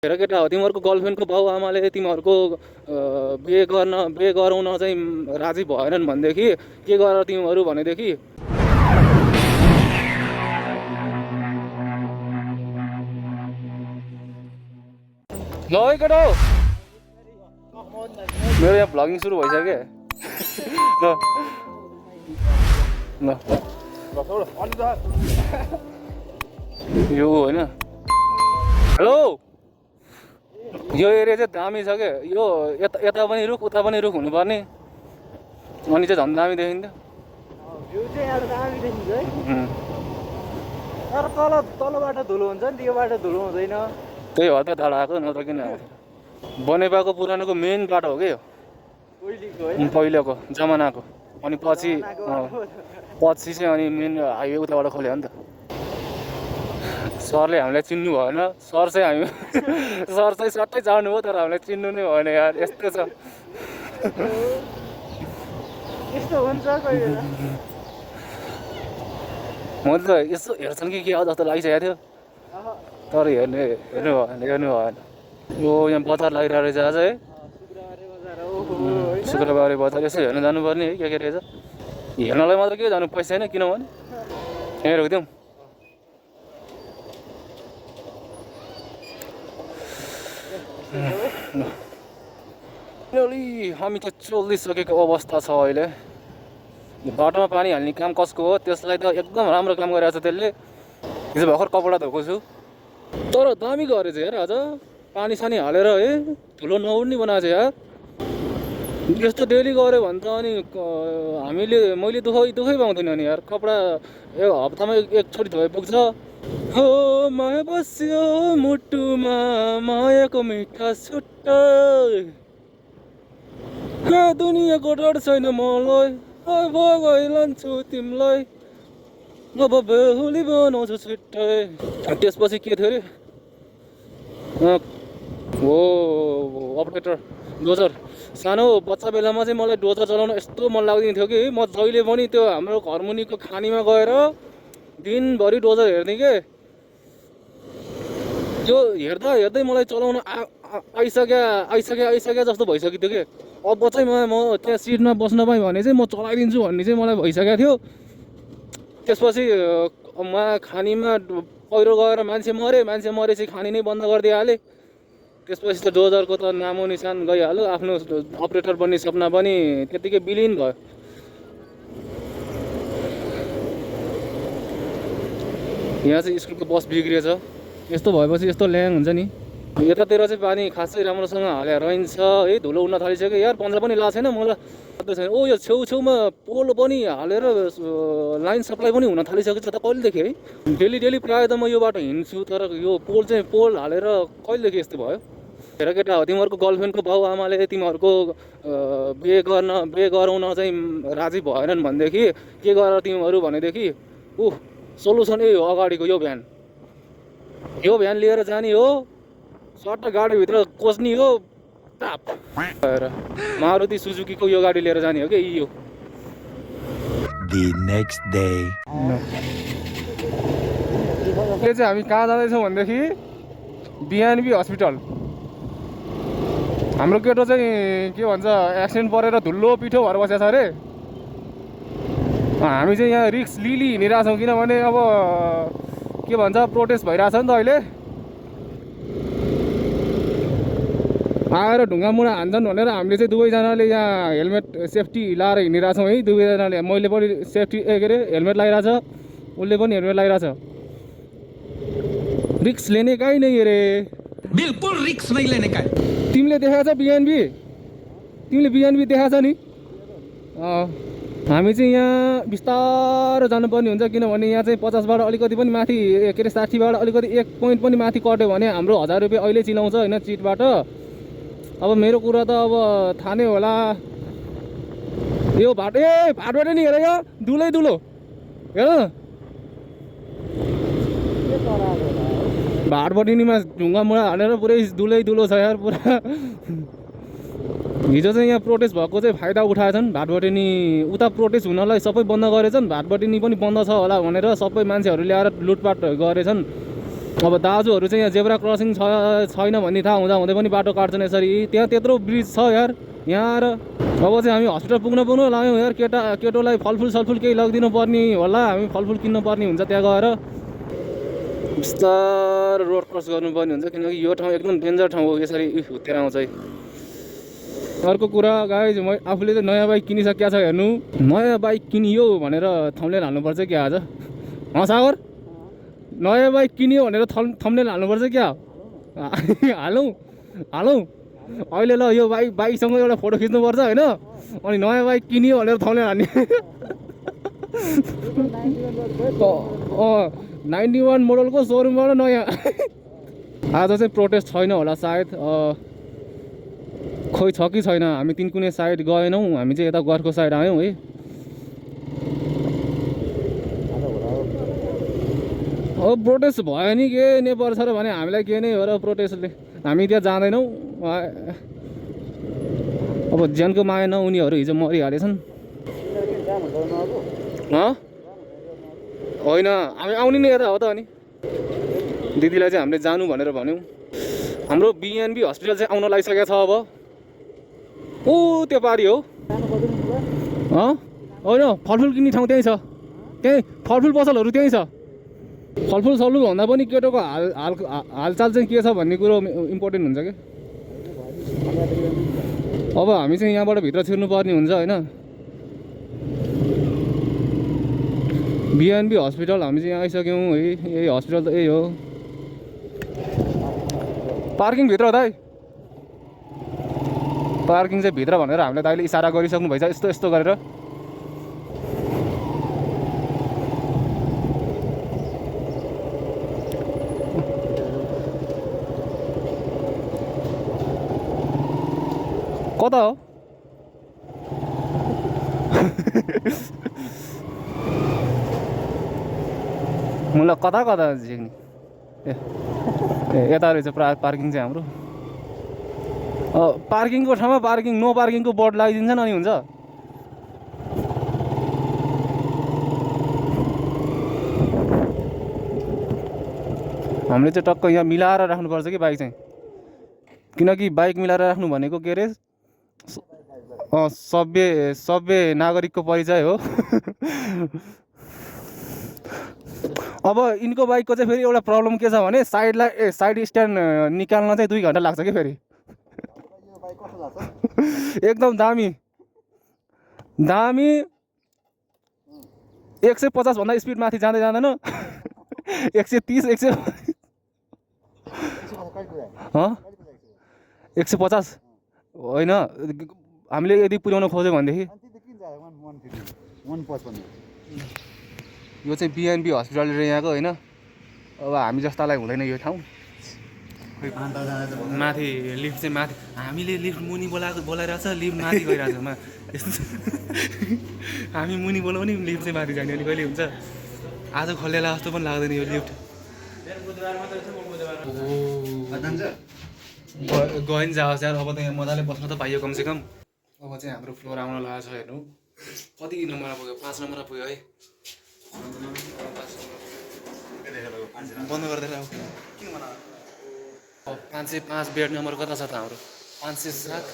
हेर केटा हो, तिमीहरूको गर्लफ्रेन्डको बाउ आमाले तिमीहरूको बिहे गराउन चाहिँ राजी भएनन् भनेदेखि के गर तिमीहरू भनेदेखि ल है केटा हो, मेरो यहाँ भ्लगिङ सुरु भइसक्यो ल यो होइन। हेलो, यो एरिया चाहिँ दामी छ क्या, यो यता पनि रुख उता पनि रुख हुनुपर्ने, अनि चाहिँ झन् दामी देखिन्थ्यो। भ्यू चाहिँ यहाँ दामी देखिन्छ है। तर तलबाट धुलो हुन्छ नि, यो बाटो धुलो हुँदैन। त्यही हो त टाढा आएको, नत्र किन आएको। बनेपाको पुरानोको मेन बाटो हो क्या यो, पहिलेको जमानाको। अनि पछि चाहिँ अनि मेन हाइवे उताबाट खोल्यो नि त। सरले हामीलाई चिन्नु भएन, सर चाहिँ सट्टै जानु हो, तर हामीलाई चिन्नु नै भएन यार, यस्तो छ। यस्तो हुन्छ कोही बेला। म त यसो हेर्छन् कि के हो जस्तो लागिसकेको थियो, तर हेर्नु भएन। यो यहाँ बजार लागिरहेको रहेछ आज है, शुक्रबारे बजार। यसो हेर्न जानुपर्ने है, के रहेछ हेर्नलाई मात्र के जानु, पैसा छैन किनभने। यहाँ रोकिदिउँ। हामी त चल्दिसकेको अवस्था छ अहिले। बाटोमा पानी हाल्ने काम कसको हो, त्यसलाई त एकदम राम्रो काम गरिरहेको छ त्यसले। हिजो भर्खर कपडा धोएको छु, तर दामी गरेछ यार आज, पानी सानी हालेर है, धुलो नउड्ने बनाएको छ यार। यस्तो डेली गऱ्यो भने त अनि मैले दुःखै पाउँदैन नि यार। कपडा एक हप्तामा एकचोटि धोए पुग्छ। हो माया बस्यो मुटुमा, मायाको मिठा छुट्टै, दुनियाँको डर छैन मलाई, भइलान्छु तिमीलाई, अब बेहुली बनाउँछु छिट्टै। त्यसपछि के थियो अरे, हो अपरेटर डोजर। सानो बच्चा बेलामा चाहिँ मलाई डोजर चलाउन यस्तो मन लाग्दिन्थ्यो कि म जहिले पनि त्यो हाम्रो घरमुनिको खानीमा गएर दिनभरि डोजर हेर्ने के। त्यो हेर्दै मलाई चलाउन आइसक्यो जस्तो भइसक्यो थियो कि। अब चाहिँ म त्यहाँ सिटमा बस्न पाएँ भने चाहिँ म चलाइदिन्छु भन्ने चाहिँ मलाई भइसकेको थियो। त्यसपछि खानीमा पहिरो गएर मान्छे मरेपछि खानी नै बन्द गरिदिइहालेँ। त्यसपछि त डोजरको त नामो निशान गइहाल्यो, आफ्नो अपरेटर बन्ने सपना पनि त्यत्तिकै विलिन भयो। यहाँ चाहिँ स्कुलको बस बिग्रिएछ, यस्तो भएपछि यस्तो ल्याङ हुन्छ नि। यतातिर चाहिँ पानी खासै राम्रोसँग हालेर रहन्छ है, धुलो उड्न थालिसक्यो यार। पन्जा पनि लाएको छैन मलाई छैन। ओ यो छेउमा पोल पनि हालेर लाइन सप्लाई पनि हुन थालिसकेको छ त कहिलेदेखि है। डेली प्रायः त म यो बाटो हिँड्छु, तर यो पोल हालेर कहिलेदेखि यस्तो भयो। हेर केटा हो, तिमीहरूको गर्लफ्रेन्डको बाउ आमाले तिमीहरूको बिहे गराउन चाहिँ राजी भएनन् भनेदेखि के गर तिमीहरू भनेदेखि सोलुसन यही हो, अगाडिको यो भ्यान लिएर जाने हो, सट्ट गाडीभित्र कोच्ने हो, टाप भएर मारुति सुजुकीको यो गाडी लिएर जाने हो कि यो। The next day. अहिले चाहिँ हामी कहाँ जाँदैछौँ भनेदेखि बिएनबी हस्पिटल। हाम्रो केटो चाहिँ के भन्छ, एक्सिडेन्ट परेर धुलो पिठो भएर बसेको छ अरे। हामी चाहिँ यहाँ रिक्स हिँडिरहेछौँ, किनभने अब के भन्छ प्रोटेस्ट भइरहेछ नि त अहिले। आएर ढुङ्गा मुढा हान्छन् भनेर हामीले चाहिँ दुवैजनाले यहाँ हेलमेट सेफ्टी लाएर हिँडिरहेछौँ है। दुवैजनाले, मैले पनि सेफ्टी हेलमेट लगाइरहेछ, उसले पनि हेलमेट लगाइरहेछ। रिक्स लेने का ही नहीं अरे, बिल्कुल रिक्स नहीं लेने का। तिमीले देखाएको छ तिमीले बिएनबी देखाएको छ नि। हामी चाहिँ यहाँ बिस्तारो जानुपर्ने हुन्छ, किनभने यहाँ चाहिँ 50बाट अलिकति पनि माथि, के अरे 60बाट अलिकति 1 पोइन्ट पनि माथि कट्यो भने हाम्रो 1000 रुपियाँ अहिले चिलाउँछ होइन चिटबाट। अब मेरो कुरा त अब थाहा नै होला। यो भाटबाट नि हेर, यो धुलो हेर, भाटपट्टिनीमा ढुङ्गा मुढा हालेर पुरै धुलो छ यार पुरा। हिजो चाहिँ यहाँ प्रोटेस्ट भएको चाहिँ फाइदा उठाएछन्। भाटपट्टिनी उता प्रोटेस्ट हुनलाई सबै बन्द गरेछन्, भाटपट्टिनी पनि बन्द छ होला भनेर सबै मान्छेहरू ल्याएर लुटपाट गरेछन्। अब दाजुहरू चाहिँ यहाँ जेब्रा क्रसिङ छैन भन्ने थाहा हुँदा हुँदै पनि बाटो काट्छन् यसरी। त्यहाँ त्यत्रो ब्रिज छ यार यहाँ। र अब चाहिँ हामी हस्पिटल पुग्नु लाग्यौँ यार। केटोलाई फलफुल सलफुल केही लगिदिनु पर्ने होला। हामी फलफुल किन्नु पर्ने हुन्छ त्यहाँ गएर। बिस्तारो रोड क्रस गर्नुपर्ने हुन्छ किनकि यो ठाउँ एकदम डेन्जर ठाउँ हो यसरी हुत्तेर आउँछ। अर्को कुरा गाइज, म आफूले चाहिँ नयाँ बाइक किनिसकेको छ हेर्नु। नयाँ बाइक किनियो भनेर थम्बनेल हाल्नुपर्छ क्या आज? सागर नयाँ बाइक किनियो भनेर थम्बनेल हाल्नुपर्छ क्या? हालौँ अहिले ल यो बाइकसँग एउटा फोटो खिच्नुपर्छ होइन, अनि नयाँ बाइक किनियो भनेर थम्बनेल हाल्ने। 91 मोडलको सोरुमबाट नयाँ। आज चाहिँ प्रोटेस्ट छैन होला सायद, खोइ छ कि छैन। हामी तिनकुने साइड गएनौँ, हामी चाहिँ यता गरको साइड आयौँ है। अब प्रोटेस्ट भयो नि के नेपाल छ र भने हामीलाई के नै हो र प्रोटेस्टले? हामी त्यहाँ जाँदैनौँ। अब ज्यानको माया न उनीहरू हिजो मरिहालेछन्। होइन हामी आउने नै यता हो त। अनि दिदीलाई चाहिँ हामीले जानु भनेर भन्यौँ। हाम्रो बिएनबी हस्पिटल चाहिँ आउन लागिसकेको छ अब। ओ त्यो पारी हो होइन, फलफुल किन्ने ठाउँ त्यहीँ छ। त्यहीँ फलफुल पसलहरू त्यहीँ छ। फलफुल सलफुल भन्दा पनि केटोको हालचाल चाहिँ के छ भन्ने कुरो इम्पोर्टेन्ट हुन्छ कि। अब हामी चाहिँ यहाँबाट भित्र छिर्नु पर्ने हुन्छ होइन। बिएनबी हस्पिटल हामी चाहिँ यहाँ आइसक्यौँ है। यही हस्पिटल त यही हो। पार्किङ भित्र हो दाइ, पार्किङ चाहिँ भित्र भनेर हामीलाई दाइले इसारा गरिसक्नु भएछ यस्तो यस्तो गरेर। कता हो? मलाई कता कता झिक्ने ए यता रहेछ पार्किङ चाहिँ हाम्रो। पार्किङको ठाउँमा पार्किङ नो पार्किङको बोर्ड लगाइदिन्छ अनि हुन्छ। हामीले चाहिँ टक्क यहाँ मिलाएर राख्नुपर्छ कि बाइक चाहिँ, किनकि बाइक मिलाएर राख्नु भनेको के अरे सभ्य नागरिकको परिचय हो। अब यिनको बाइकको चाहिँ फेरि एउटा प्रब्लम के छ भने साइड स्ट्यान्ड निकाल्न चाहिँ 2 घन्टा लाग्छ कि फेरि। एकदम दामी 150 भन्दा स्पिड माथि जाँदै जाँदैन। 130 150 होइन। हामीले यदि पुर्याउन खोज्यो भनेदेखि यो चाहिँ बिएनबी हस्पिटल यहाँको होइन। अब हामी जस्तालाई हुँदैन यो ठाउँ। माथि लिफ्ट चाहिँ माथि, हामीले लिफ्ट मुनि बोलाइरहेछ, लिफ्ट माथि गइरहेछ। हामी मुनि बोलाउने, लिफ्ट चाहिँ माथि जाने। अनि कहिले हुन्छ आज खोलेला जस्तो पनि लाग्दैन यो लिफ्ट। गयो नि जाओस् यार। अब त यहाँ मजाले बस्न त पाइयो कमसेकम। अब चाहिँ हाम्रो फ्लोर आउन लागेको छ हेर्नु। कति नम्बरमा पुग्यो? 5 नम्बरमा पुग्यो है। बन्द गरिदिएर अब 505 बेड नम्बर कता छ त हाम्रो? 507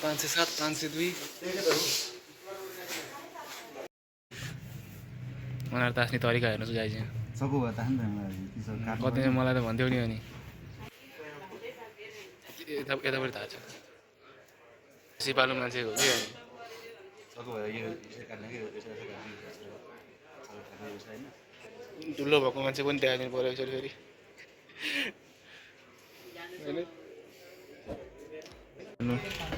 502 उनीहरू तास्ने तरिका हेर्नु चाहिँ जाइन्छ कतै। मलाई त भन्थ्यौ नि। अनि यतापट्टि थाहा छ सिपालु मान्छे हो कि। ठुलो भएको मान्छे पनि देखाइदिनु पऱ्यो यसरी फेरि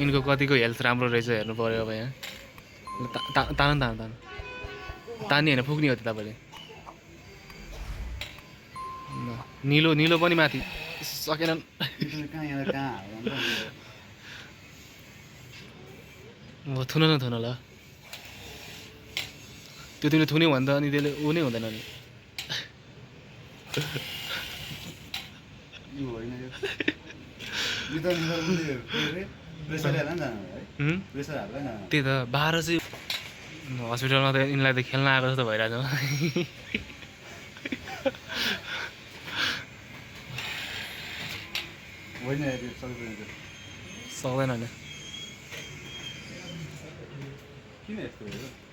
यिनको कतिको हेल्थ राम्रो रहेछ हेर्नु पऱ्यो। अब यहाँ तान्ने होइन, पुग्ने हो त तपाईँले। निलो पनि माथि सकेनन्। थुन ल त्यो तिमीले थुन्यौ भने त अनि त्यसले ऊ नै हुँदैन नि। त्यही त 12 चाहिँ हस्पिटलमा त यिनलाई त खेल्न आएको जस्तो भइरहेछ। होइन हेऱ्यो सक्दैन सक्दैन अहिले किन यस्तो भयो